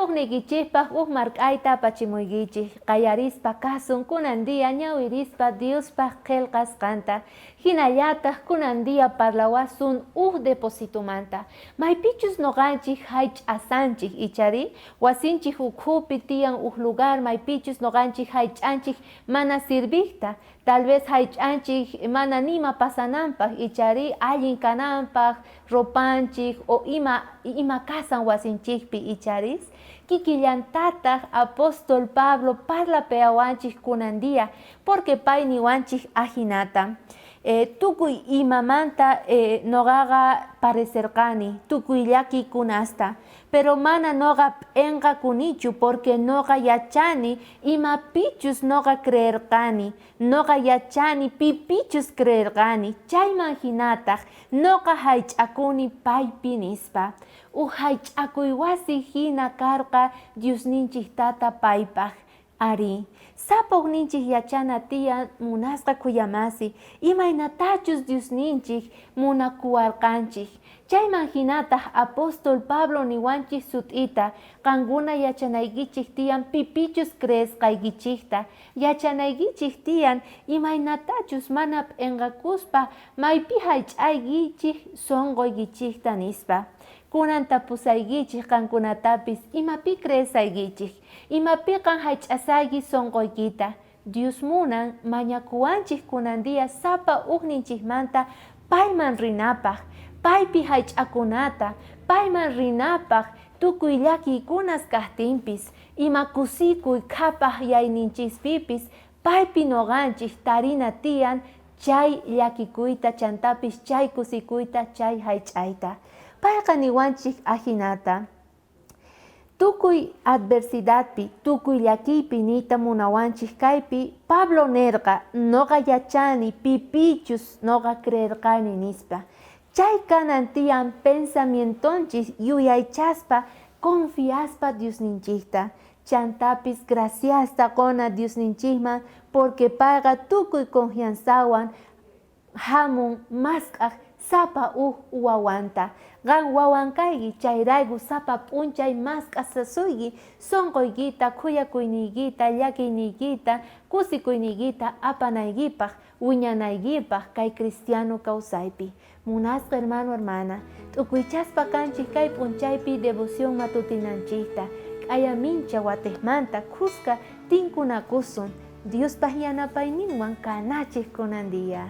Sapojniykichejpaj uj mark'ayta apachimuykichej, qayarispa kasun kunan día ñawirispa Diospaj qhelqasqanta. Jinallataj kunan día parlawasun uj depositomanta, maypichus noqanchej jaych'asanchej, icharí? Wasinchej ukhupi tiyan uj lugar maypichus noqanchej jaych'anchej mana sirvejta, tal vez jaych'anchej mana nima pasananpaj, icharí allin kananpaj ropanchej o ima ima kasan wasinchejpi, icharis? Kikillantataj apóstol Pablo parlapeawanchej kunan día, porque pay niwanchej ajinata, Tukuy imamanta noqaqa parecerqani, tukuy llakiykunasta, pero mana noqa p'enqakunichu, porque noqa yachani imapichus noqa creerqani, noqa yachani pipichus creerqani, chayman jinataj noqa jaych'akuni paypi, nispa. Uj jaych'akuy wasi jina karqa Diosninchej Tata paypaj. Arí, sapa ujninchej yachana tiyan munasqa khuyamasi, imaynatachus Diosninchej munakuwarqanchej. Chayman jinataj apóstol Pablo niwanchej sut'ita, Qankuna yachanaykichej tiyan pipichus creesqaykichejta, yachanaykichej tiyan imaynatachus mana p'enqakuspa maypi jallch'aykichej sonqoykichejta, nispa. Kunan tapusaykichej qankunatapis imapí creesaykichej. Imapiqan jaych'asayki sonqoykita? Dios munan mañakuwanchej kunan día sapa ujninchejmanta payman rinapaj, paypi jaych'akunata, payman rinapaj tukuy llakiykunas kajtinpis, ima kusikuy qhapaj yayninchispipis paypi noqanchej tarina tiyan chay llakikuyta chantapis chay kusikuyta chay jaych'ayta. Payqa niwanchej ajinata. Tukuy adversidadpi, tukuy llakiypi niyta munawanchej kaypi, Pablo nerqa, Noqa yachani pipichus noqa creerqani, nispa. Chay kanan tiyan pensamientonchis yuyaychaspa, confiaspa Diosninchejta. Chantapis graciasta qona Diosninchejman porque payqa tukuy confianzawan Jamun mask'aj sapa uj wawanta. Qan wawan kayki, chayrayku sapa p'unchay mask'asasuyki sonqoykita, khuyakuyniykita, llakiyniykita, kusikuyniykita apanaykipaj, wiñanaykipaj kay cristiano kawsaypi. Munasqa hermano, hermana, t'ukuychaspa kanchej kay p'unchaypi devoción matutinanchejta, k'aya mincha watejmanta khuska tinkunakusun. Diospaj yanapayninwan kanachej kunan día.